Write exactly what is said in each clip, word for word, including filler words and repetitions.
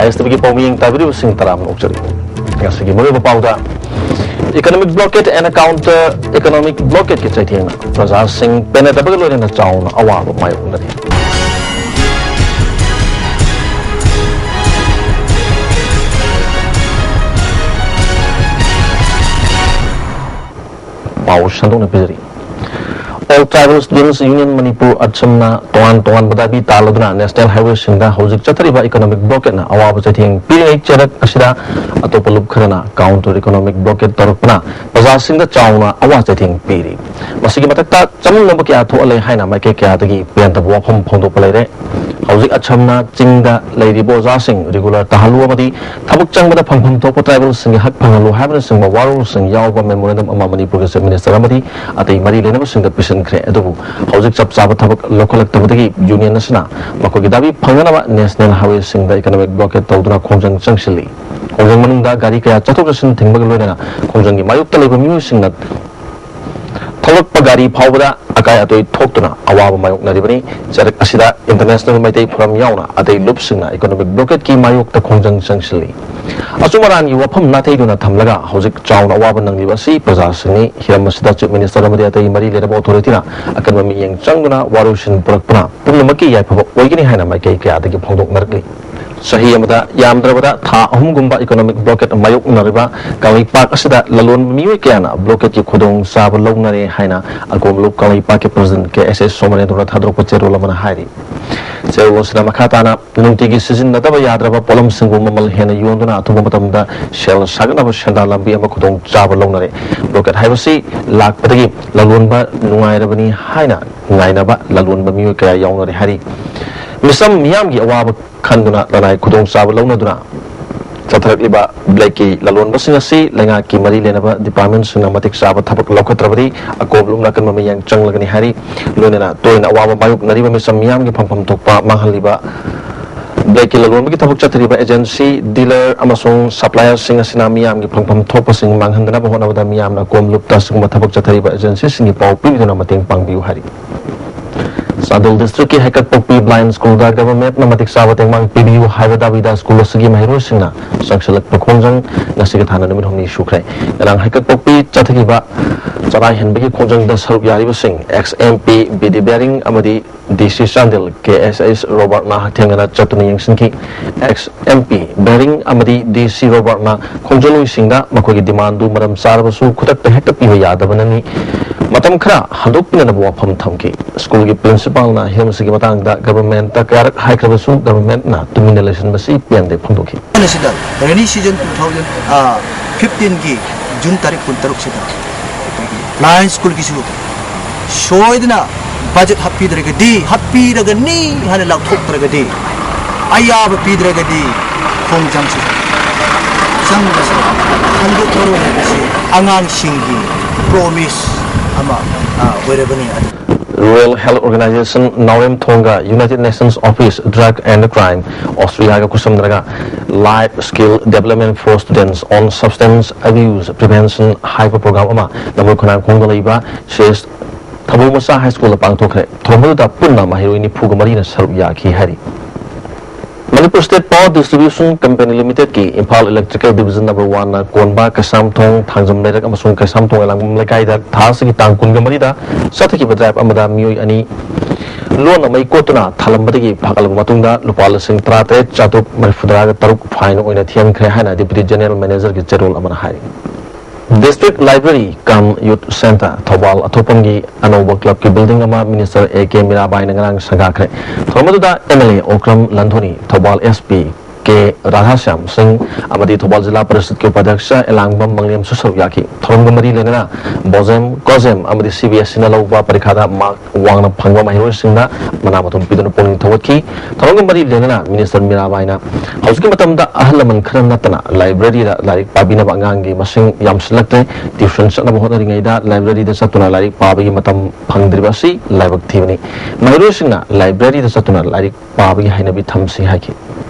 ꯑꯦꯁ ꯇꯤꯚꯤꯒꯤ ꯄꯥꯎꯃꯤꯌꯦꯡ ꯇꯥꯕꯤꯔꯤꯕꯁꯤꯡ ꯇꯔꯥꯝꯅ ꯑꯣꯛꯆꯔꯤ꯫ ꯉꯁꯤꯒꯤ ꯃꯔꯨꯑꯣꯏꯕ ꯄꯥꯎꯗ, economic blockade and counter economic blockadeꯀꯤ ꯆꯩꯊꯦꯡꯅ ꯄ꯭ꯔꯖꯥꯁꯤꯡ ꯄꯦꯟꯅꯗꯕꯒ ꯂꯣꯏꯅꯅ ꯆꯥꯎꯅ ꯑꯋꯥꯕ ꯃꯥꯌꯣꯛꯅꯔꯤ꯫ ꯄꯥꯎ ꯁꯟꯗꯣꯛꯅ ꯄꯤꯖꯔꯤ꯫ All Tribal Students Union Manipur, ꯑꯆꯝꯅ ꯇꯣꯉꯥꯟ ꯇꯣꯉꯥꯟꯕ ꯗꯥꯕꯤ ꯇꯥꯜꯂꯗꯨꯅ ꯅꯦꯁꯅꯦꯜ ꯍꯥꯏꯋꯦꯁꯤꯡꯗ ꯍꯧꯖꯤꯛ ꯆꯠꯊꯔꯤꯕ economic blockadeꯅ ꯑꯋꯥꯕ ꯆꯩꯊꯦꯡ ꯄꯤꯔꯤꯉꯩ ꯆꯩꯔꯛ ꯑꯁꯤꯗ ꯑꯇꯣꯞꯄ ꯂꯨꯞ ꯈꯔꯅ counter economic blockade ꯇꯧꯔꯛꯄꯅ ꯄ꯭ꯔꯖꯥꯁꯤꯡꯗ ꯆꯥꯎꯅ ꯑꯋꯥ ꯆꯩꯊꯦꯡ ꯄꯤꯔꯤ꯫ ꯃꯁꯤꯒꯤ ꯃꯊꯛꯇ ꯆꯃꯝꯅꯕ ꯀꯌꯥ ꯊꯣꯛꯍꯜꯂꯦ ꯍꯥꯏꯅ ꯃꯥꯏꯀꯩ ꯀꯌꯥꯗꯒꯤ ꯄꯦꯟꯗꯕ ꯋꯥꯐꯝ ꯐꯣꯡꯗꯣꯛꯄ ꯂꯩꯔꯦ꯫ ꯍꯧꯖꯤꯛ ꯑꯁꯝꯅ ꯆꯤꯡꯗ ꯂꯩꯔꯤꯕ ꯑꯣꯖꯥꯁꯤꯡ regular ꯇꯥꯍꯜꯂꯨ ꯑꯃꯗꯤ ꯊꯕꯛ ꯆꯪꯕꯗ ꯐꯪꯐꯝ ꯊꯣꯛꯄ tribal ꯁꯤꯡꯒꯤ ꯍꯛ ꯐꯪꯍꯜꯂꯨ ꯍꯥꯏꯕꯅꯆꯤꯡꯕ ꯋꯥꯔꯣꯜꯁꯤꯡ ꯌꯥꯎꯕ memorandum ꯑꯃ ꯃꯅꯤꯄꯨꯔꯒꯤ Chief Minister ꯑꯃꯗꯤ ꯑꯇꯩ ꯃꯔꯤ ꯂꯩꯅꯕꯁꯤꯡꯗ ꯄꯤꯁꯤꯟꯈ꯭ꯔꯦ꯫ ꯑꯗꯨꯕꯨ ꯍꯧꯖꯤꯛ ꯆꯞ ꯆꯥꯕ ꯊꯕꯛ ꯂꯧꯈꯠꯂꯛꯇꯕꯗꯒꯤ union ꯑꯁꯤꯅ ꯃꯈꯣꯏꯒꯤ ꯗꯥꯕꯤ ꯐꯪꯅꯅꯕ ꯅꯦꯁꯅꯦꯜ ꯍꯥꯏꯋꯦꯁꯤꯡꯗ economic blockade ꯇꯧꯗꯨꯅ ꯈꯣꯡꯖꯪ ꯆꯪꯁꯤꯜꯂꯤ꯫ ꯈꯣꯡꯖꯪ ꯃꯅꯨꯡꯗ ꯒꯥꯔꯤ ꯀꯌꯥ ꯆꯠꯊꯣꯛ ꯆꯠꯁꯤꯟ ꯊꯤꯡꯕꯒ ꯂꯣꯏꯅꯅ ꯈꯣꯡꯖꯪꯒꯤ ꯃꯥꯌꯣꯛꯇ ꯂꯩꯕ ꯃꯤꯑꯣꯏꯁꯤꯡꯅ ꯊꯧꯔꯛꯄ ꯒꯥꯔꯤ ꯐꯥꯎꯕꯗ ꯑꯀꯥꯏ ꯑꯇꯣꯏ ꯊꯣꯛꯇꯨꯅ ꯑꯋꯥꯕ ꯃꯥꯌꯣꯛꯅꯔꯤꯕꯅꯤ꯫ ꯆꯩꯔꯛ ꯑꯁꯤꯗ International ꯃꯩꯇꯩ ꯐꯣꯔꯝ ꯌꯥꯎꯅ ꯑꯇꯩ ꯂꯨꯞꯁꯤꯡꯅ economic blockade ꯀꯤ ꯃꯥꯌꯣꯛꯇ ꯈꯣꯡꯖꯪ ꯆꯪꯁꯤꯜꯂꯤ꯫ ꯑꯆꯨꯝ ꯑꯔꯥꯟꯒꯤ ꯋꯥꯐꯝ ꯅꯥꯊꯩꯗꯨꯅ ꯊꯝꯂꯒ ꯍꯧꯖꯤꯛ ꯆꯥꯎꯅ ꯑꯋꯥꯕ ꯅꯪꯂꯤꯕ ꯑꯁꯤ ꯄ꯭ꯔꯖꯥꯁꯤꯡꯅꯤ꯫ ꯍꯤꯔꯝ ꯑꯁꯤꯗ Chief Minister ꯑꯃꯗꯤ ꯑꯇꯩ ꯃꯔꯤ ꯂꯩꯅꯕ authority ꯅ ꯑꯀꯟꯕ ꯃꯤꯠꯌꯦꯡ ꯆꯪꯗꯨꯅ ꯋꯥꯔꯣꯏꯁꯤꯟ ꯄꯨꯔꯛꯄꯅ ꯄꯨꯝꯅꯃꯛꯀꯤ ꯌꯥꯏꯐꯕ ꯑꯣꯏꯒꯅꯤ ꯍꯥꯏꯅ ꯃꯥꯏꯀꯩ ꯀꯌꯥꯗꯒꯤ ꯐꯣꯡꯗꯣꯛꯅꯔꯛꯂꯤ꯫ ꯆꯍꯤ ꯑꯃꯗ ꯌꯥꯝꯗ꯭ꯔꯕꯗ ꯊꯥ ꯑꯍꯨꯝꯒꯨꯝꯕ economic blockade ꯃꯥꯌꯣꯛꯅꯔꯤꯕ ꯀꯪꯂꯩꯄꯥꯛ ꯑꯁꯤꯗ ꯂꯂꯣꯟꯕ ꯃꯤꯑꯣꯏ ꯀꯌꯥꯅ blockade ꯀꯤ ꯈꯨꯗꯣꯡꯆꯥꯕ ꯂꯧꯅꯔꯦ ꯍꯥꯏꯅ ꯑꯀꯣꯝꯂꯨꯞ ꯀꯪꯂꯩꯄꯥꯛꯀꯤ President ꯀꯦ ꯑꯦꯁ ꯑꯦꯁ ꯁꯣꯃꯣꯅꯦꯟꯗ꯭ꯔꯣꯅ ꯊꯥꯗꯣꯔꯛꯄ ꯆꯦꯔꯣꯜ ꯑꯃꯅ ꯍꯥꯏꯔꯤ꯫ ꯆꯦꯔꯣꯜ ꯑꯁꯤꯅ ꯃꯈꯥ ꯇꯥꯅ ꯅꯨꯡꯇꯤꯒꯤ ꯁꯤꯖꯤꯟꯅꯗꯕ ꯌꯥꯗ꯭ꯔꯕ ꯄꯣꯠꯂꯝꯁꯤꯡꯕꯨ ꯃꯃꯜ ꯍꯦꯟꯅ ꯌꯣꯟꯗꯨꯅ ꯑꯊꯨꯕ ꯃꯇꯝꯗ ꯁꯦꯜ ꯁꯥꯒꯠꯅꯕ ꯁꯦꯟꯗꯥꯟ ꯂꯝꯕꯤ ꯑꯃ ꯈꯨꯗꯣꯡꯆꯥꯕ ꯂꯧꯅꯔꯦ꯫ Blockade ꯍꯥꯏꯕꯁꯤ ꯂꯥꯛꯄꯗꯒꯤ ꯂꯂꯣꯟꯕ ꯅꯨꯡꯉꯥꯏꯔꯕꯅꯤ ꯍꯥꯏꯅ ꯉꯥꯏꯅꯕ ꯂꯂꯣꯟꯕ ꯃꯤꯑꯣꯏ ꯀꯌꯥ ꯌꯥꯎꯅꯔꯦ ꯍꯥꯏꯔꯤ꯫ ꯃꯤꯆꯝ ꯃꯤꯌꯥꯝꯒꯤ ꯑꯋꯥꯕ ꯈꯟꯗꯨꯅ ꯂꯅꯥꯏ ꯈꯨꯗꯣꯡꯆꯥꯕ ꯂꯧꯅꯗꯨꯅ ꯆꯠꯊꯔꯛꯂꯤꯕ black ꯀꯤ ꯂꯂꯣꯟꯕꯁꯤꯡ ꯑꯁꯤ ꯂꯩꯉꯥꯛꯀꯤ ꯃꯔꯤ ꯂꯩꯅꯕ department ꯁꯤꯡꯅ ꯃꯇꯤꯛ ꯆꯥꯕ ꯊꯕꯛ ꯂꯧꯈꯠꯇ꯭ꯔꯕꯗꯤ ꯑꯀꯣꯝꯂꯨꯞꯅ ꯑꯀꯟꯕ ꯃꯤꯠꯌꯦꯡ ꯆꯪꯂꯒꯅꯤ ꯍꯥꯏꯔꯤ꯫ ꯂꯣꯏꯅꯅ ꯇꯣꯏꯅ ꯑꯋꯥꯕ ꯃꯥꯌꯣꯛꯅꯔꯤꯕ ꯃꯤꯆꯝ ꯃꯤꯌꯥꯝꯒꯤ ꯐꯪꯐꯝ ꯊꯣꯛꯄ ꯃꯥꯡꯍꯜꯂꯤꯕ black ꯀꯤ ꯂꯂꯣꯟꯕꯒꯤ ꯊꯕꯛ ꯆꯠꯊꯔꯤꯕ agency, dealer ꯑꯃꯁꯨꯡ supplier ꯁꯤꯡ ꯑꯁꯤꯅ ꯃꯤꯌꯥꯝꯒꯤ ꯐꯪꯐꯝ ꯊꯣꯛꯄꯁꯤꯡ ꯃꯥꯡꯍꯟꯗꯅꯕ ꯍꯣꯠꯅꯕꯗ ꯃꯤꯌꯥꯝꯅ ꯑꯀꯣꯝꯂꯨꯞꯇ ꯑꯁꯤꯒꯨꯝꯕ ꯊꯕꯛ ꯆꯠꯊꯔꯤꯕ agency ꯁꯤꯡꯒꯤ ꯄꯥꯎ ꯄꯤꯕꯤꯗꯨꯅ ꯃꯇꯦꯡ ꯄꯥꯡꯕꯤꯌꯨ ꯍꯥꯏꯔꯤ꯫ ꯆꯥꯟꯗꯦꯜ ꯗꯤꯁꯇ꯭ꯔꯤꯛꯀꯤ ꯍꯩꯀꯛꯄꯣꯛꯄꯤ ꯕ꯭ꯂꯥꯏꯟ ꯁ꯭ꯀꯨꯜꯗ ꯒꯚꯔꯟꯃꯦꯟꯠꯅ ꯃꯇꯤꯛ ꯆꯥꯕ ꯇꯦꯡꯕꯥꯡ ꯄꯤꯕꯤꯌꯨ ꯍꯥꯏꯕ ꯗꯥꯕꯤꯗ ꯁ꯭ꯀꯨꯜ ꯑꯁꯤꯒꯤ ꯃꯍꯩꯔꯣꯏꯁꯤꯡꯅ ꯆꯪꯁꯤꯜꯂꯛꯄ ꯈꯣꯡꯖꯪ ꯉꯁꯤꯒ ꯊꯥꯅ ꯅꯨꯃꯤꯠ ꯍꯨꯝꯅꯤ ꯁꯨꯈ꯭ꯔꯦ꯫ ꯉꯔꯥꯡ ꯍꯩꯀꯛꯄꯣꯛꯄꯤ ꯆꯠꯊꯈꯤꯕ ꯆꯔꯥ ꯍꯦꯟꯕꯒꯤ ꯈꯣꯡꯖꯪꯗ ꯁꯔꯨꯛ ꯌꯥꯔꯤꯕꯁꯤꯡ X M P B D ꯕꯦꯔꯤꯡ ꯑꯃꯗꯤ ꯗꯤ ꯁꯤ ꯆꯥꯟꯗꯦꯜ ꯀꯦ ꯑꯦꯁ ꯑꯦꯁ ꯔꯣꯕꯥꯔꯠꯅ ꯍꯛꯊꯦꯡꯅꯅ ꯆꯠꯇꯨꯅ ꯌꯦꯡꯁꯤꯟꯈꯤ꯫ ꯑꯦꯛꯁ ꯑꯦꯝ ꯄꯤ ꯕꯦꯔꯤꯡ ꯑꯃꯗꯤ ꯗꯤ ꯁꯤ ꯔꯣꯕꯥꯔꯠꯅ ꯈꯣꯡꯖꯪꯂꯣꯏꯁꯤꯡꯗ ꯃꯈꯣꯏꯒꯤ ꯗꯤꯃꯥꯟꯗꯨ ꯃꯔꯝ ꯆꯥꯔꯕꯁꯨ ꯈꯨꯗꯛꯇ ꯍꯦꯛꯇ ꯄꯤꯕ ꯌꯥꯗꯕꯅꯅꯤ ꯃꯇꯝ ꯈꯔ ꯍꯟꯗꯣꯛꯄꯤꯅꯅꯕ ꯋꯥꯐꯝ ꯊꯝꯈꯤ꯫ ꯁ꯭ꯀꯨꯜꯒꯤ ꯄ꯭ꯔꯤꯟꯁꯤꯄꯥꯜꯅ ꯍꯤꯔꯝ ꯑꯁꯤꯒꯤ ꯃꯇꯥꯡꯗ ꯒꯚꯔꯟꯃꯦꯟꯠꯇ ꯀꯌꯥꯔꯛ ꯍꯥꯏꯈ꯭ꯔꯕꯁꯨ ꯒꯚꯔꯟꯃꯦꯟꯠꯅ ꯇꯨꯃꯤꯟꯅ ꯂꯩꯁꯤꯟꯕꯁꯤ ꯄꯦꯟꯗꯦ ꯐꯣꯡꯗꯣꯛꯈꯤ꯫ ꯑꯁꯤꯗ ꯔꯦꯅꯤ ꯁꯤꯖꯟ ꯇꯨ ꯊꯥꯎꯖꯟ ꯐꯤꯐꯇꯤꯟꯒꯤ ꯖꯨꯟ ꯇꯥꯔꯤꯛ ꯀꯨꯟꯇꯔꯨꯛꯁꯤꯗ ꯕ꯭ꯂꯥꯏꯟ ꯁ꯭ꯀꯨꯜꯒꯤꯁꯨ ꯁꯣꯏꯗꯅ ꯕꯖꯦꯠ ꯍꯥꯞꯄꯤꯗ꯭ꯔꯒꯗꯤ, ꯍꯥꯞꯄꯤꯔꯒꯅꯤ ꯍꯥꯏꯅ ꯂꯥꯎꯊꯣꯛꯇ꯭ꯔꯒꯗꯤ, ꯑꯌꯥꯕ ꯄꯤꯗ꯭ꯔꯒꯗꯤ ꯈꯣꯡꯖꯪꯁꯤ ꯆꯪꯕꯁꯤ ꯍꯟꯗꯣꯛꯂꯔꯣꯏ ꯍꯥꯏꯕꯁꯤ ꯑꯉꯥꯡꯁꯤꯡꯒꯤ ꯄ꯭ꯔꯣꯃꯤꯁ ꯑꯃ ꯑ, ꯑꯣꯏꯔꯕꯅꯤ꯫ ꯑꯗꯨ Rural Health Organization ꯅꯥꯎꯔꯦꯝꯊꯣꯡꯒ United Nations Office Drug and Crime Australia-ꯒ ꯈꯨꯠꯁꯝꯅꯔꯒ Life Skill Development for Students on Substance Abuse Prevention ꯍꯥꯏꯕ ꯄ꯭ꯔꯣꯒ꯭ꯔꯥꯝ ꯑꯃ ꯂꯝꯕꯣꯏ ꯈꯣꯡꯅꯥꯡꯈꯣꯡꯗ ꯂꯩꯕ ꯁꯤ ꯑꯦꯁ ꯊꯕꯧ ꯃꯆꯥ ꯍꯥꯏ ꯁ꯭ꯀꯨꯜꯗ ꯄꯥꯡꯊꯣꯛꯈ꯭ꯔꯦ꯫ ꯊꯧꯔꯝ ꯑꯗꯨꯗ ꯄꯨꯟꯅ ꯃꯍꯩꯔꯣꯏ ꯅꯤꯐꯨꯒ ꯃꯔꯤꯅ ꯁꯔꯨꯛ ꯌꯥꯈꯤ ꯍꯥꯏꯔꯤ꯫ Manipur state power distribution company ꯂꯤꯃꯤꯇꯦꯗꯀꯤ ꯏꯝꯐꯥꯜ ꯏꯂꯦꯛꯇ꯭ꯔꯤꯀꯦꯜ ꯗꯤꯕꯤꯖꯟ ꯅꯝꯕꯔ ꯋꯥꯟꯅ ꯀꯣꯟꯕ ꯀꯩꯁꯥꯝꯊꯣꯡ, ꯊꯥꯡꯖꯝ ꯂꯩꯔꯛ ꯑꯃꯁꯨꯡ ꯀꯩꯁꯥꯝꯊꯣꯡ ꯑꯦꯂꯥꯡꯕꯝ ꯂꯩꯀꯥꯏꯗ ꯊꯥ ꯑꯁꯤꯒꯤ ꯇꯥꯡ ꯀꯨꯟꯒ ꯃꯔꯤꯗ ꯆꯠꯊꯈꯤꯕ ꯗ꯭ꯔꯥꯏꯚ ꯑꯃꯗ ꯃꯤꯑꯣꯏ ꯑꯅꯤ ꯂꯣꯟꯅ ꯃꯩ ꯀꯣꯠꯇꯨꯅ ꯊꯥꯂꯝꯕꯗꯒꯤ ꯐꯥꯒꯠꯂꯕ ꯃꯇꯨꯡꯗ ꯂꯨꯄꯥ ꯂꯤꯁꯤꯡ ꯇꯔꯥꯇꯔꯦꯠ ꯆꯥꯇ꯭ꯔꯨꯛ ꯃꯔꯤꯐꯨꯇꯔꯥꯒ ꯇꯔꯨꯛ ꯐꯥꯏꯟ ꯑꯣꯏꯅ ꯊꯤꯍꯟꯈ꯭ꯔꯦ ꯍꯥꯏꯅ ꯗꯤꯄꯨꯇꯤ ꯖꯦꯅꯔꯦꯜ ꯃꯦꯅꯦꯖꯔꯒꯤ ꯆꯦꯔꯣꯜ ꯑꯃꯅ ꯍꯥꯏꯔꯤ꯫ ꯗꯤꯁꯇ꯭ꯔꯤꯛ ꯂꯥꯏꯕ꯭ꯔꯦꯔꯤ ꯀꯝ ꯌꯨꯠ ꯁꯦꯟꯇꯔ ꯊꯧꯕꯥꯜ ꯑꯊꯣꯛꯄꯝꯒꯤ ꯑꯅꯧꯕ ꯀ꯭ꯂꯕꯀꯤ ꯕꯤꯜꯗꯤꯡ ꯑꯃ ꯃꯤꯅꯤꯁꯇꯔ ꯑꯦ ꯀꯦ ꯃꯤꯔꯥꯕꯥꯏꯅ ꯉꯔꯥꯡ ꯁꯪꯒꯥꯈ꯭ꯔꯦ꯫ ꯊꯧꯔꯝ ꯑꯗꯨꯗ ꯑꯦꯝ ꯑꯦꯜ ꯑꯦ ꯑꯣꯀ꯭ꯔꯝ ꯂꯟꯊꯣꯅꯤ, Thoubal S P K Radhashyam Singh ꯑꯃꯗꯤ ꯊꯧꯕꯥꯜ ꯖꯤꯂꯥ ꯄꯔꯤꯁꯠꯀꯤ ꯎꯄꯥꯙ꯭ꯌꯛꯁ ꯑꯦꯂꯥꯡꯕꯝ ꯃꯪꯂꯦꯝꯁꯨ ꯁꯔꯨꯛ ꯌꯥꯈꯤ꯫ ꯊꯧꯔꯝꯒ ꯃꯔꯤ ꯂꯩꯅꯅ ꯕꯣꯖꯦꯝ, ꯀꯣꯖꯦꯝ ꯑꯃꯗꯤ ꯁꯤ ꯕꯤ ꯑꯦꯁ ꯏꯅ ꯂꯧꯕ ꯄꯔꯤꯈꯥꯗ ꯃꯥꯔꯛ ꯋꯥꯡꯅ ꯐꯪꯕ ꯃꯍꯩꯔꯣꯏꯁꯤꯡꯗ ꯃꯅꯥ ꯃꯊꯨꯝ ꯄꯤꯗꯨꯅ ꯄꯨꯛꯅꯤꯡ ꯊꯧꯒꯠꯈꯤ꯫ ꯊꯧꯔꯝꯒ ꯃꯔꯤ ꯂꯩꯅꯅ ꯃꯤꯅꯤꯁꯇꯔ ꯃꯤꯔꯥꯕꯥꯏꯅ ꯍꯧꯖꯤꯛꯀꯤ ꯃꯇꯝꯗ ꯑꯍꯜ ꯂꯃꯟ ꯈꯔ ꯅꯠꯇꯅ ꯂꯥꯏꯕ꯭ꯔꯦꯔꯤꯗ ꯂꯥꯏꯔꯤꯛ ꯄꯥꯕꯤꯅꯕ ꯑꯉꯥꯡꯒꯤ ꯃꯁꯤꯡ ꯌꯥꯝꯁꯤꯜꯂꯛꯇ꯭ꯔꯦ, ꯇ꯭ꯌꯨꯁꯟ ꯆꯠꯅꯕ ꯍꯣꯠꯅꯔꯤꯉꯩꯗ ꯂꯥꯏꯕ꯭ꯔꯦꯔꯤꯗ ꯆꯠꯇꯨꯅ ꯂꯥꯏꯔꯤꯛ ꯄꯥꯕꯒꯤ ꯃꯇꯝ ꯐꯪꯗ꯭ꯔꯤꯕ ꯑꯁꯤ ꯂꯥꯏꯕꯛ ꯊꯤꯕꯅꯤ꯫ ꯃꯍꯩꯔꯣꯏꯁꯤꯡꯅ ꯂꯥꯏꯕ꯭ꯔꯦꯔꯤꯗ ꯆꯠꯇꯨꯅ ꯂꯥꯏꯔꯤꯛ ꯄꯥꯕꯒꯤ ꯍꯩꯅꯕꯤ ꯊꯝꯁꯤ ꯍꯥꯏꯈꯤ꯫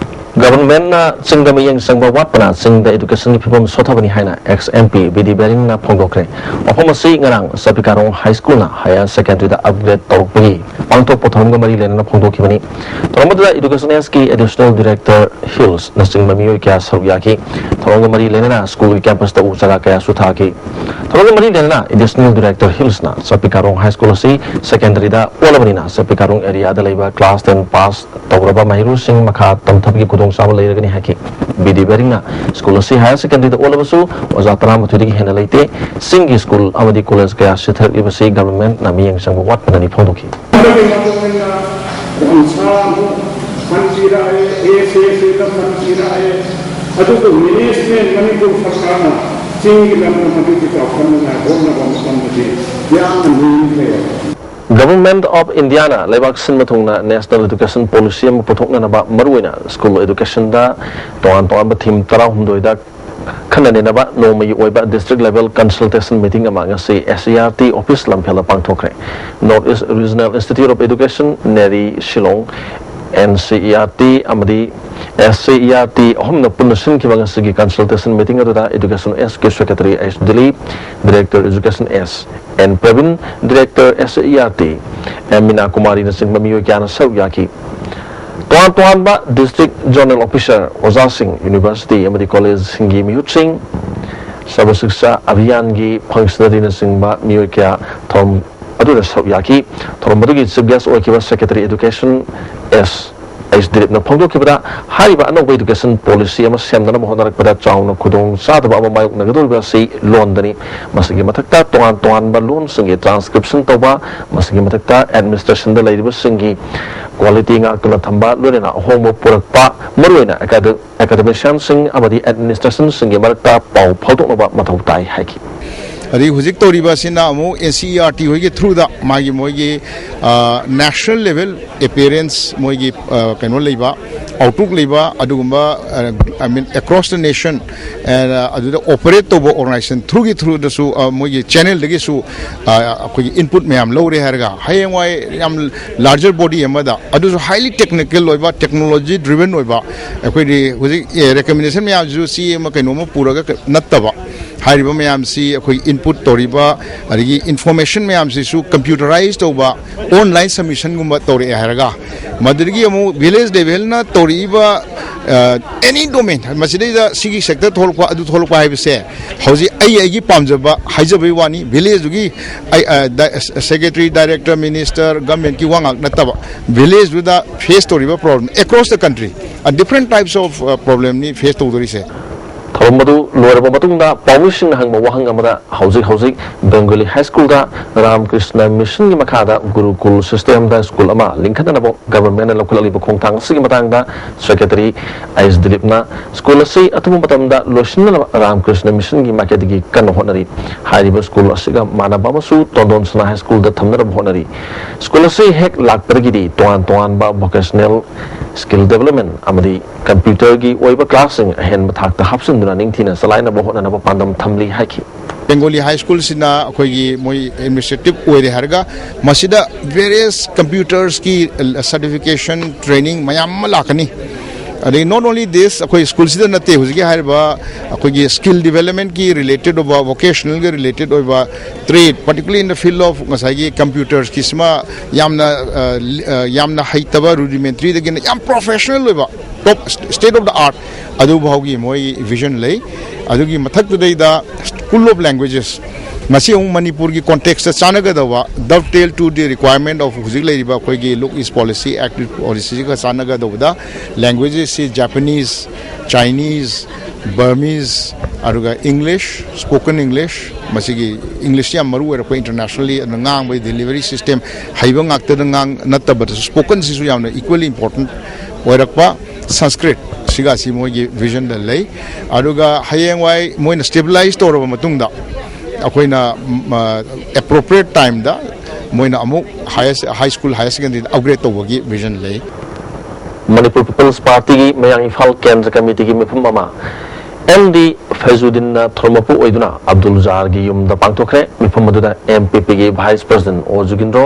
ꯒꯚꯔꯟꯃꯦꯟꯠꯅ ꯆꯤꯡꯗ ꯃꯤꯠꯌꯦꯡ ꯆꯪꯕ ꯋꯥꯠꯄꯅ ꯆꯤꯡꯗ ꯏꯗꯨꯀꯦꯁꯟꯒꯤ ꯐꯤꯕꯝ ꯁꯣꯠꯊꯕꯅꯤ ꯍꯥꯏꯅ X M P B D ꯕꯦꯔꯤꯡꯅ ꯐꯣꯡꯗꯣꯛꯈ꯭ꯔꯦ꯫ ꯋꯥꯐꯝ ꯑꯁꯤ ꯉꯔꯥꯡ ꯆꯥꯄꯤꯀꯥꯔꯣꯡ ꯍꯥꯏ ꯁ꯭ꯀꯨꯜꯅ ꯍꯥꯌꯔ ꯁꯦꯀꯦꯟꯗꯔꯤꯗ ꯑꯞꯒ꯭ꯔꯦꯗ ꯇꯧꯔꯛꯄꯒꯤ ꯄꯥꯡꯊꯣꯛꯄ ꯊꯧꯔꯝꯒ ꯃꯔꯤ ꯂꯩꯅꯅ ꯐꯣꯡꯗꯣꯛꯈꯤꯕꯅꯤ꯫ ꯊꯧꯔꯝ ꯑꯗꯨꯗ ꯏꯗꯨꯀꯦꯁꯟ ꯑꯦꯁꯀꯤ ꯑꯦꯗꯤꯁꯅꯦꯜ ꯗꯤꯔꯦꯛꯇꯔ ꯍꯤꯜꯁꯅꯆꯤꯡꯕ ꯃꯤꯑꯣꯏ ꯀꯌꯥ ꯁꯔꯨꯛ ꯌꯥꯈꯤ꯫ ꯊꯧꯔꯝꯒ ꯃꯔꯤ ꯂꯩꯅꯅ ꯁ꯭ꯀꯨꯜꯒꯤ ꯀꯦꯝꯄꯁꯇ ꯎ ꯆꯥꯔꯥ ꯀꯌꯥꯁꯨ ꯊꯥꯈꯤ꯫ ꯊꯧꯔꯝꯒ ꯃꯔꯤ ꯂꯩꯅꯅ ꯑꯦꯗꯤꯁꯅꯦꯜ ꯗꯤꯔꯦꯛꯇꯔ ꯍꯤꯜꯁꯅ ꯆꯥꯄꯤꯀꯥꯔꯣꯡ ꯍꯥꯏ ꯁ꯭ꯀꯨꯜ ꯑꯁꯤ ꯁꯦꯀꯦꯟꯗꯔꯤꯗ ꯑꯣꯜꯂꯕꯅꯤꯅ ꯆꯥꯄꯤꯀꯥꯔꯣꯡ ꯑꯦꯔꯤꯌꯥꯗ ꯂꯩꯕ ꯀ꯭ꯂꯥꯁ ꯇꯦꯟ ꯄꯥꯁ ꯇꯧꯔꯕ ꯃꯍꯩꯔꯣꯏꯁꯤꯡ ꯃꯈꯥ ꯇꯝꯊꯕꯒꯤ ꯈꯨꯗꯣꯡꯆꯥꯕ ꯂꯩꯔꯒꯅꯤ ꯍꯥꯏꯈꯤ꯫ ꯕꯤ ꯗꯤ ꯕꯦꯔꯤꯡꯅ ꯁ꯭ꯀꯨꯜ ꯑꯁꯤ ꯍꯥꯌꯔ ꯁꯦꯀꯦꯟꯗꯔꯤꯗ ꯑꯣꯜꯂꯕꯁꯨ ꯑꯣꯖꯥ ꯇꯔꯥꯃꯥꯊꯣꯏꯗꯒꯤ ꯍꯦꯟꯅ ꯂꯩꯇꯦ꯫ ꯆꯤꯡꯒꯤ ꯁ꯭ꯀꯨꯜ ꯑꯃꯗꯤ ꯀꯣꯂꯦꯖ ꯀꯌꯥ ꯆꯤꯊꯔꯛꯂꯤꯕꯁꯤ ꯒꯚꯔꯟꯃꯦꯟꯠꯅ ꯃꯤꯠꯌꯦꯡ ꯆꯪꯕ ꯋꯥꯠꯄꯅꯅꯤ ꯐꯣꯡꯗꯣꯛꯈꯤ꯫ ꯃꯗꯨꯒꯤ ꯃꯇꯨꯡ ꯏꯟꯅ ꯈꯣꯡꯁꯥꯡ ꯐꯟ ꯄꯤꯔꯛꯑꯦ, ꯑꯦꯁ ꯑꯦꯁ ꯑꯦꯗ ꯐꯟ ꯄꯤꯔꯛꯑꯦ, ꯑꯗꯨꯕꯨ ꯃꯦꯅꯦꯖꯃꯦꯟꯠ ꯃꯅꯤꯄꯨꯔ ꯁꯔꯀꯥꯔꯅ ꯆꯤꯡꯒꯤ ꯂꯝꯗꯝ ꯑꯗꯨꯒꯤ ꯆꯥꯎꯈꯠꯅꯉꯥꯏ ꯍꯣꯠꯅꯕ ꯃꯇꯝꯗꯗꯤ ꯌꯥꯝꯅ ꯅꯦꯝꯈ꯭ꯔꯦ꯫ Government of Indiaꯅ ꯂꯩꯕꯥꯛ ꯁꯤꯟꯕ ꯊꯨꯡꯅ National Education Policy ꯑꯃ ꯄꯨꯊꯣꯛꯅꯅꯕ ꯃꯔꯨꯑꯣꯏꯅ ꯁ꯭ꯀꯨꯜ ꯏꯗꯨꯀꯦꯁꯟꯗ ꯇꯣꯉꯥꯟ ꯇꯣꯉꯥꯟꯕ ꯊꯤꯝ ꯇꯔꯥꯍꯨꯝꯗꯣꯏꯗ ꯈꯟꯅ ꯅꯩꯅꯕ ꯅꯣꯡꯃꯒꯤ ꯑꯣꯏꯕ district level consultation meeting ꯑꯃ ꯉꯁꯤ S E R T office ꯂꯝꯐꯦꯜꯗ ꯄꯥꯡꯊꯣꯛꯈ꯭ꯔꯦ꯫ North East Regional Institute of Education, ꯅꯦꯔꯤ Shillong, N C E R T ꯑꯃꯗꯤ S C E R T ꯑꯍꯨꯝꯅ ꯄꯨꯟꯅ ꯁꯤꯟꯈꯤꯕ ꯉꯁꯤꯒꯤ consultation meeting ꯑꯗꯨꯗ Education Sꯀꯤ Secretary H Dilip, Director Education S N Praveen, Director S C E R T M ꯃꯤꯅꯥ ꯀꯨꯃꯥꯔꯤꯅꯆꯤꯡꯕ ꯃꯤꯑꯣꯏ ꯀꯌꯥꯅ ꯁꯔꯨꯛ ꯌꯥꯈꯤ꯫ ꯇꯣꯉꯥꯟ ꯇꯣꯉꯥꯟꯕ district zonal officer, ꯑꯣꯖꯥꯁꯤꯡ, university ꯑꯃꯗꯤ collegeꯁꯤꯡꯒꯤ ꯃꯤꯍꯨꯠꯁꯤꯡ, ꯁꯔꯕ ꯁꯤꯛꯁꯥ ꯑꯚꯤꯌꯥꯟꯒꯤ functionaryꯅꯆꯤꯡꯕ ꯃꯤꯑꯣꯏ ꯀꯌꯥ ꯊꯧꯔꯝ ꯑꯗꯨꯗ ꯁꯔꯨꯛ ꯌꯥꯈꯤ꯫ ꯊꯧꯔꯝ ꯑꯗꯨꯒꯤ chief guest ꯑꯣꯏꯈꯤꯕ Secretary Education S H ꯗꯤꯂꯤꯞꯅ ꯐꯣꯡꯗꯣꯛꯈꯤꯕꯗ, ꯍꯥꯏꯔꯤꯕ ꯑꯅꯧꯕ education policy ꯑꯃ ꯁꯦꯝꯅꯅꯕ ꯍꯣꯠꯅꯔꯛꯄꯗ ꯆꯥꯎꯅ ꯈꯨꯗꯣꯡ ꯆꯥꯗꯕ ꯑꯃ ꯃꯥꯌꯣꯛꯅꯒꯗꯧꯔꯤꯕ ꯑꯁꯤ ꯂꯣꯟꯗꯅꯤ꯫ ꯃꯁꯤꯒꯤ ꯃꯊꯛꯇ ꯇꯣꯉꯥꯟ ꯇꯣꯉꯥꯟꯕ ꯂꯣꯟꯁꯤꯡꯒꯤ transcription ꯇꯧꯕ, ꯃꯁꯤꯒꯤ ꯃꯊꯛꯇ administrationꯗ ꯂꯩꯔꯤꯕꯁꯤꯡꯒꯤ quality ꯉꯥꯛꯇꯨꯅ ꯊꯝꯕ, ꯂꯣꯏꯅꯅ ꯑꯍꯣꯡꯕ ꯄꯨꯔꯛꯄ, ꯃꯔꯨꯑꯣꯏꯅ acad-, academicianꯁꯤꯡ ꯑꯃꯗꯤ administrationꯁꯤꯡꯒꯤ ꯃꯔꯛꯇ ꯄꯥꯎ ꯐꯥꯎꯗꯣꯛꯅꯕ ꯃꯊꯧ ꯇꯥꯏ ꯍꯥꯏꯈꯤ꯫ ꯑꯗꯒꯤ ꯍꯧꯖꯤꯛ ꯇꯧꯔꯤꯕ ꯑꯁꯤꯅ ꯑꯃꯨꯛ N C E R T ꯍꯣꯏꯒꯤ through ꯗ ꯃꯥꯒꯤ ꯃꯣꯏꯒꯤ national level appearance, ꯃꯣꯏꯒꯤ ꯀꯩꯅꯣ ꯂꯩꯕ, outlook ꯂꯩꯕ ꯑꯗꯨꯒꯨꯝꯕ, I mean, across the nation, ꯑꯗꯨꯗ operate ꯇꯧꯕ organization through ꯒꯤ through ꯗꯁꯨ ꯃꯣꯏꯒꯤ channel ꯗꯒꯤꯁꯨ ꯑꯩꯈꯣꯏꯒꯤ input ꯃꯌꯥꯝ ꯂꯧꯔꯦ ꯍꯥꯏꯔꯒ, ꯍꯌꯦꯡꯋꯥꯏ ꯌꯥꯝ larger body ꯑꯃꯗ, ꯑꯗꯨꯁꯨ highly technical ꯑꯣꯏꯕ, technology driven ꯑꯣꯏꯕ, ꯑꯩꯈꯣꯏꯗꯤ ꯍꯧꯖꯤꯛ recommendation ꯃꯌꯥꯝꯁꯤꯁꯨ ꯆꯦ ꯑꯃ ꯀꯩꯅꯣꯝꯃ ꯄꯨꯔꯒ ꯅꯠꯇꯕ, ꯍꯥꯏꯔꯤꯕ ꯃꯌꯥꯝꯁꯤ ꯑꯩꯈꯣꯏ input ꯇꯧꯔꯤꯕ, ꯑꯗꯒꯤ information ꯃꯌꯥꯝꯁꯤꯁꯨ computerize ꯇꯧꯕ, online submission ꯒꯨꯝꯕ ꯇꯧꯔꯛꯑꯦ ꯍꯥꯏꯔꯒ, ꯃꯗꯨꯗꯒꯤ ꯑꯃꯨꯛ village level ꯅ ꯇꯧꯔꯛꯏꯕ any domain, ꯃꯁꯤꯗꯩꯗ ꯁꯤꯒꯤ sector ꯊꯣꯛꯂꯛꯄ, ꯑꯗꯨ ꯊꯣꯛꯂꯛꯄ ꯍꯥꯏꯕꯁꯦ ꯍꯧꯖꯤꯛ ꯑꯩ ꯑꯩꯒꯤ ꯄꯥꯝꯖꯕ ꯍꯥꯏꯖꯕꯩ ꯋꯥꯅꯤ꯫ Village ꯇꯨꯒꯤ ꯑꯩ, ꯑ, ꯗꯥ-, secretary, director, minister, government ꯀꯤ ꯋꯥ ꯉꯥꯛ ꯅꯠꯇꯕ, village ꯇꯨꯗ face ꯇꯧꯔꯤꯕ problem across the country, different types of problem ꯅꯤ face ꯇꯧꯗꯣꯔꯤꯁꯦ꯫ ꯊꯧꯔꯝ ꯑꯗꯨ ꯂꯣꯏꯔꯕ ꯃꯇꯨꯡꯗ ꯄꯥꯎꯃꯤꯁꯤꯡꯅ ꯍꯪꯕ ꯋꯥꯍꯪ ꯑꯃꯗ, ꯍꯧꯖꯤꯛ ꯍꯧꯖꯤꯛ ꯕꯦꯡꯒꯣꯂꯤ ꯍꯥꯏ ꯁ꯭ꯀꯨꯜꯗ ꯔꯥꯝꯀ꯭ꯔꯤꯁꯅ ꯃꯤꯁꯟꯒꯤ ꯃꯈꯥꯗ ꯒꯨꯔꯨꯀꯨꯜ system ꯗ ꯁ꯭ꯀꯨꯜ ꯑꯃ ꯂꯤꯡꯈꯠꯅꯅꯕ government ꯅ ꯂꯧꯈꯠꯂꯛꯂꯤꯕ ꯈꯣꯡꯊꯥꯡ ꯑꯁꯤꯒꯤ ꯃꯇꯥꯡꯗ Secretary ꯑꯩꯆ ꯗꯤꯂꯤꯞꯅ ꯁ꯭ꯀꯨꯜ ꯑꯁꯤ ꯑꯊꯨꯕ ꯃꯇꯝꯗ ꯂꯣꯏꯁꯤꯟꯅꯅꯕ ꯔꯥꯝꯀ꯭ꯔꯤꯁꯅ ꯃꯤꯁꯟꯒꯤ ꯃꯥꯏꯀꯩꯗꯒꯤ ꯀꯟꯅ ꯍꯣꯠꯅꯔꯤ꯫ ꯍꯥꯏꯔꯤꯕ ꯁ꯭ꯀꯨꯜ ꯑꯁꯤꯒ ꯃꯥꯟꯅꯕ ꯑꯃꯁꯨ ꯇꯣꯟꯗꯣꯟ ꯁꯅꯥ ꯍꯥꯏ ꯁ꯭ꯀꯨꯜꯗ ꯊꯝꯅꯅꯕ ꯍꯣꯠꯅꯔꯤ꯫ ꯁ꯭ꯀꯨꯜ ꯑꯁꯤ ꯍꯦꯛ ꯂꯥꯛꯄꯗꯒꯤꯗꯤ ꯇꯣꯉꯥꯟ ꯇꯣꯉꯥꯟꯕ vocational skill development ꯑꯃꯗꯤ computer ꯒꯤ ꯑꯣꯏꯕ class ꯁꯤꯡ ꯑꯍꯦꯟꯕ ꯊꯥꯛꯇ ꯍꯥꯞꯆꯤꯟꯗꯨꯅ ꯅꯤꯡꯊꯤꯅ ꯆꯂꯥꯏꯅꯕ ꯍꯣꯠꯅꯅꯕ ꯄꯥꯟꯗꯝ ꯊꯝꯂꯤ ꯍꯥꯏꯈꯤ꯫ ꯕꯦꯡꯒꯣꯂꯤ ꯍꯥꯏ ꯁ꯭ꯀꯨꯜꯁꯤꯅ ꯑꯩꯈꯣꯏꯒꯤ ꯃꯣꯏ administrative ꯑꯣꯏꯔꯦ ꯍꯥꯏꯔꯒ, ꯃꯁꯤꯗ various computers ꯀꯤ certification training ꯃꯌꯥꯝ ꯑꯃ ꯂꯥꯛꯀꯅꯤ꯫ ꯑꯗꯩ not only this, ꯑꯩꯈꯣꯏ ꯁ꯭ꯀꯨꯜꯁꯤꯗ ꯅꯠꯇꯦ, ꯍꯧꯖꯤꯛꯀꯤ ꯍꯥꯏꯔꯤꯕ ꯑꯩꯈꯣꯏꯒꯤ skill development ꯀꯤ related ꯑꯣꯏꯕ, vocational ꯒ related ꯑꯣꯏꯕ trade, particularly in the field of ꯉꯁꯥꯏꯒꯤ computers ꯀꯤꯁꯤꯃ ꯌꯥꯝꯅ, ꯑ, ꯌꯥꯝꯅ ꯍꯩꯇꯕ, rudimentary ꯗꯒꯤꯅ ꯌꯥꯝ professional ꯑꯣꯏꯕ, top, state of the art ꯑꯗꯨꯐꯥꯎꯒꯤ ꯃꯣꯏ vision ꯂꯩ꯫ ꯑꯗꯨꯒꯤ ꯃꯊꯛꯇꯨꯗꯩꯗ School of Languages, ꯃꯁꯤ ꯑꯃꯨꯛ ꯃꯅꯤꯄꯨꯔꯒꯤ context ꯇ ꯆꯥꯟꯅꯒꯗꯧꯕ, dovetail to the requirement of ꯍꯧꯖꯤꯛ ꯂꯩꯔꯤꯕ ꯑꯩꯈꯣꯏꯒꯤ Look East Policy, Act Policy ꯁꯤꯒ ꯆꯥꯟꯅꯒꯗꯧꯕꯗ languages ꯁꯤ Japanese, Chinese, Burmese, ꯑꯗꯨꯒ English, spoken English, ꯃꯁꯤꯒꯤ English ꯁꯤ ꯌꯥꯝ ꯃꯔꯨ ꯑꯣꯏꯔꯛꯄ internationally, ꯑꯗꯨꯅ ꯉꯥꯡꯕꯒꯤ delivery system ꯍꯩꯕ ꯉꯥꯛꯇꯗ ꯉꯥꯡ ꯅꯠꯇꯕꯗꯁꯨ spoken ꯁꯤꯁꯨ ꯌꯥꯝꯅ equally important ꯑꯣꯏꯔꯛꯄ꯫ Sanskrit ꯁꯤꯒꯁꯤ ꯃꯣꯏꯒꯤ vision ꯗ ꯂꯩ꯫ ꯑꯗꯨꯒ ꯍꯌꯦꯡꯋꯥꯏ ꯃꯣꯏꯅ stabilize ꯇꯧꯔꯕ ꯃꯇꯨꯡꯗ, ꯑꯩꯈꯣꯏꯅ ꯑꯦꯄ꯭ꯔꯣꯄ꯭ꯔꯤꯌꯦꯠ ꯇꯥꯏꯝꯗ ꯃꯣꯏꯅ ꯑꯃꯨꯛ ꯍꯥꯏꯌꯔ ꯍꯥꯏ ꯁ꯭ꯀꯨꯜ ꯍꯥꯌꯔ ꯁꯦꯀꯦꯟꯗꯔꯤꯗ ꯑꯞꯒ꯭ꯔꯦꯗ ꯇꯧꯕꯒꯤ ꯚꯤꯖꯟ ꯂꯩ꯫ ꯃꯅꯤꯄꯨꯔ ꯄꯤꯄꯜꯁ ꯄꯥꯔꯇꯤꯒꯤ ꯃꯌꯥꯡ ꯏꯝꯐꯥꯜ ꯀꯦꯟꯗ꯭ꯔ ꯀꯃꯤꯇꯤꯒꯤ ꯃꯤꯐꯝ ꯑꯃ ꯑꯦꯝ ꯗꯤ ꯐꯩꯖꯨꯗꯤꯟꯅ ꯊꯧꯔꯝ ꯃꯄꯨ ꯑꯣꯏꯗꯨꯅ ꯑꯕꯗꯨꯜ ꯖꯥꯔꯒꯤ ꯌꯨꯝꯗ ꯄꯥꯡꯊꯣꯛꯈ꯭ꯔꯦ꯫ ꯃꯤꯐꯝ ꯑꯗꯨꯗ ꯑꯦꯝ ꯄꯤ ꯄꯤꯒꯤ ꯚꯥꯏꯁ ꯄ꯭ꯔꯁꯤꯗꯦꯟ ꯑꯣ ꯖꯨꯒꯤꯟꯗ꯭ꯔꯣ,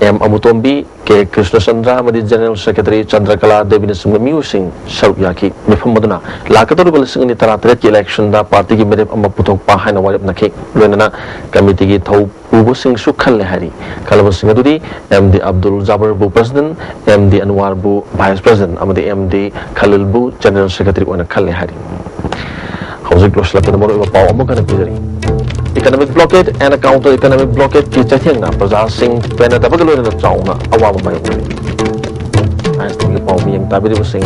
ꯑꯦꯝ ꯑꯃꯨꯇꯣꯝꯕꯤ, ꯀꯦ ꯀ꯭ꯔꯤꯁꯅꯆꯟꯗ꯭ꯔ ꯑꯃꯗꯤ ꯖꯦꯅꯔꯦꯜ ꯁꯦꯀ꯭ꯔꯦꯇꯔꯤ ꯆꯟꯗ꯭ꯔꯀꯂꯥ ꯗꯦꯕꯤꯅꯆꯤꯡꯕ ꯃꯤꯑꯣꯏꯁꯤꯡ ꯁꯔꯨꯛ ꯌꯥꯈꯤ꯫ ꯃꯤꯐꯝ ꯑꯗꯨꯅ ꯂꯥꯛꯀꯗꯧꯔꯤꯕ ꯂꯤꯁꯤꯡ ꯑꯅꯤ ꯇꯔꯥꯇꯔꯦꯠꯀꯤ ꯏꯂꯦꯛꯁꯟꯗ ꯄꯥꯔꯇꯤꯒꯤ ꯃꯤꯔꯦꯞ ꯑꯃ ꯄꯨꯊꯣꯛꯄ ꯍꯥꯏꯅ ꯋꯥꯔꯦꯞꯅꯈꯤ꯫ ꯂꯣꯏꯅꯅ ꯀꯃꯤꯇꯤꯒꯤ ꯊꯧ ꯄꯨꯕꯁꯤꯡꯁꯨ ꯈꯜꯂꯦ ꯍꯥꯏꯔꯤ꯫ ꯈꯜꯂꯕꯁꯤꯡ ꯑꯗꯨꯗꯤ ꯑꯦꯝ ꯗꯤ ꯑꯕꯗꯨꯜ ꯖꯥꯕꯔꯕꯨ ꯄ꯭ꯔꯁꯤꯗꯦꯟ, ꯑꯦꯝ ꯗꯤ ꯑꯟꯋꯥꯔꯕꯨ ꯚꯥꯏꯁ ꯄ꯭ꯔꯁꯤꯗꯦꯟ ꯑꯃꯗꯤ ꯑꯦꯝ ꯗꯤ ꯈꯂꯤꯜꯕꯨ ꯖꯦꯅꯔꯦꯜ ꯁꯦꯀ꯭ꯔꯦꯇꯔꯤ ꯑꯣꯏꯅ ꯈꯜꯂꯦ ꯍꯥꯏꯔꯤ꯫ ꯍꯧꯖꯤꯛ ꯂꯣꯏꯁꯤꯜꯂꯛꯄꯗ ꯃꯔꯨꯑꯣꯏꯕ ꯄꯥꯎ ꯑꯃꯨꯛ ꯍꯟꯅ ꯄꯤꯖꯔꯤ꯫ Economic blockade and counter economic blockade ꯀꯤ ꯆꯩꯊꯦꯡꯅ ꯄ꯭ꯔꯖꯥꯁꯤꯡ ꯄꯦꯟꯅꯗꯕꯒ ꯂꯣꯏꯅꯅ ꯆꯥꯎꯅ ꯑꯋꯥꯕ ꯃꯥꯌꯣꯛꯅꯔꯤ꯫ ꯑꯥꯏ ꯑꯦꯁ ꯇꯤꯚꯤꯒꯤ ꯄꯥꯎ ꯃꯤꯠꯌꯦꯡ ꯇꯥꯕꯤꯔꯤꯕꯁꯤꯡ